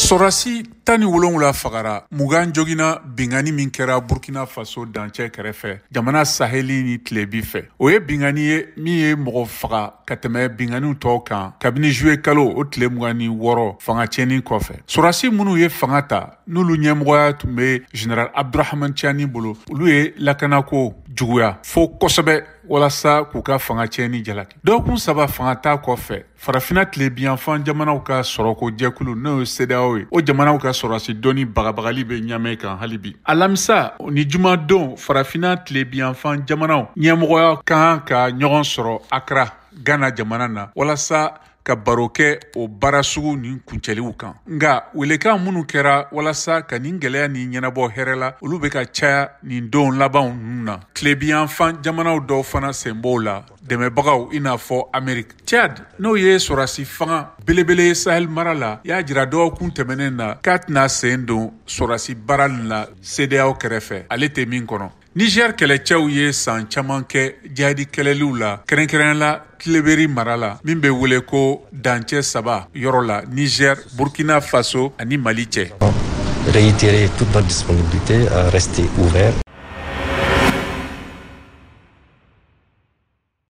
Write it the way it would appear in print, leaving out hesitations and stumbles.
Sɔrɔdasi 17 fagara, 20 joginna binkanni min kɛra Burkina Faso dancɛ kɛrɛfɛ, jamana saheli ni tilebi fɛ. O ye binkanni ye min ye mɔgɔ faga ka tɛmɛ binkanniw tɔw kan kabini juillet kalo o tile 26, fanga tiɲɛni kɔfɛ. Sɔrɔdasi minnu ye fanga ta, n'olu ɲɛmɔgɔya tun bɛ général Abdourahamane Tiani bolo, olu ye lakanako juguya fo kosɛbɛ walasa k'u ka fanga tiɲɛni jalaki. Dɔgɔkun 3 fanga ta kɔfɛ, Farafina tilebiyanfan jamanaw ka sɔrɔko jɛkulu, n'o ye CEDEAO ye, o jamanaw ka sɔrɔdasi donni bagabagali bɛ Ɲamɛ kan hali bi. Alamisa ni jumadon, Farafina tilebiyanfan jamanaw ɲɛmɔgɔya kan ka ɲɔgɔn sɔrɔ Accra, Ghana jamana na, walasa ka baro kɛ o baara sugu nin kuncɛliw kan. Nka welekan minnu kɛra walasa ka nin gɛlɛya nin ɲɛnabɔ hɛrɛ la, olu bɛ ka caya nin don labanw ninnu na. Tilebiyanfan jamanaw dɔw fana sen b'o la, dɛmɛbagaw i n'a fɔ Ameriki. Tchad, n'o ye sɔrɔdasi fanga belebele ye Sahel mara la, y'a jira dɔgɔkun tɛmɛnen na k'a tɛna sen don sɔrɔdasi baara nin la CEDEAO kɛrɛfɛ, ale tɛ min kɔnɔ. Niger kɛlɛcɛw ye san caman kɛ jihadi kɛlɛliw la, kɛrɛnkɛrɛn la Tileberi mara la, min bɛ wele ko dancɛ saba yɔrɔ la, Niger, Burkina Faso ani Mali cɛ. Réitérer toute notre disponibilité à rester ouvert.